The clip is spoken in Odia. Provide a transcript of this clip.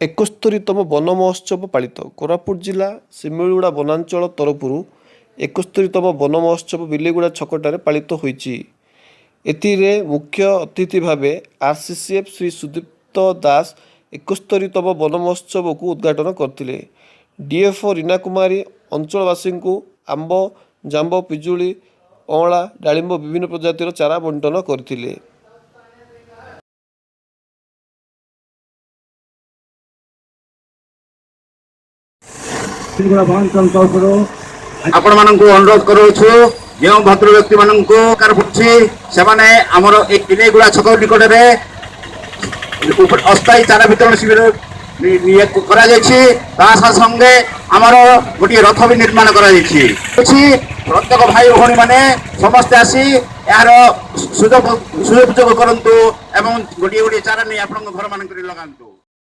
71ତମ ବନ ମହୋତ୍ସବ ପାଳିତ। କୋରାପୁଟ ଜିଲ୍ଲା ଶିମିଳିଗୁଡ଼ା ବନାଞ୍ଚଳ ତରଫରୁ 71ତମ ବନ ମହୋତ୍ସବ ବିଲେଇଗୁଡ଼ା ଛକଠାରେ ପାଳିତ ହୋଇଛି। ଏଥିରେ ମୁଖ୍ୟ ଅତିଥି ଭାବେ ଆର୍ସିସିଏଫ୍ ଶ୍ରୀ ସୁଦୀପ୍ତ ଦାସ 71ତମ ବନ ମହୋତ୍ସବକୁ ଉଦ୍ଘାଟନ କରିଥିଲେ। ଡିଏଫ୍ଓ ରୀନା କୁମାରୀ ଅଞ୍ଚଳବାସୀଙ୍କୁ ଆମ୍ବ, ଜାମ୍ବ, ପିଜୁଳି, ଅଁଳା, ଡାଳିମ୍ବ ବିଭିନ୍ନ ପ୍ରଜାତିର ଚାରା ବଣ୍ଟନ କରିଥିଲେ। ଶିମିଳିଗୁଡ଼ା ବନାଞ୍ଚଳ ତରଫରୁ ଆପଣମାନଙ୍କୁ ଅନୁରୋଧ କରୁଅଛୁ, ଯେଉଁ ଭଦ୍ର ବ୍ୟକ୍ତିମାନଙ୍କୁ ଦରକାର ପଡୁଛି, ସେମାନେ ଆମର ଏଇ ବିଲେଇଗୁଡ଼ା ଛକ ନିକଟରେ ଅସ୍ଥାୟୀ ଚାରା ବିତରଣ ଶିବିର ଇଏ କରାଯାଇଛି। ତା ସଙ୍ଗେ ଆମର ଗୋଟିଏ ରଥ ବି ନିର୍ମାଣ କରାଯାଇଛି ଅଛି। ପ୍ରତ୍ୟେକ ଭାଇ ଭଉଣୀ ମାନେ ସମସ୍ତେ ଆସି ଏହାର ସୁଯୋଗ କରନ୍ତୁ ଏବଂ ଗୋଟିଏ ଗୋଟିଏ ଚାରା ନେଇ ଆପଣଙ୍କ ଘରମାନଙ୍କରେ ଲଗାନ୍ତୁ।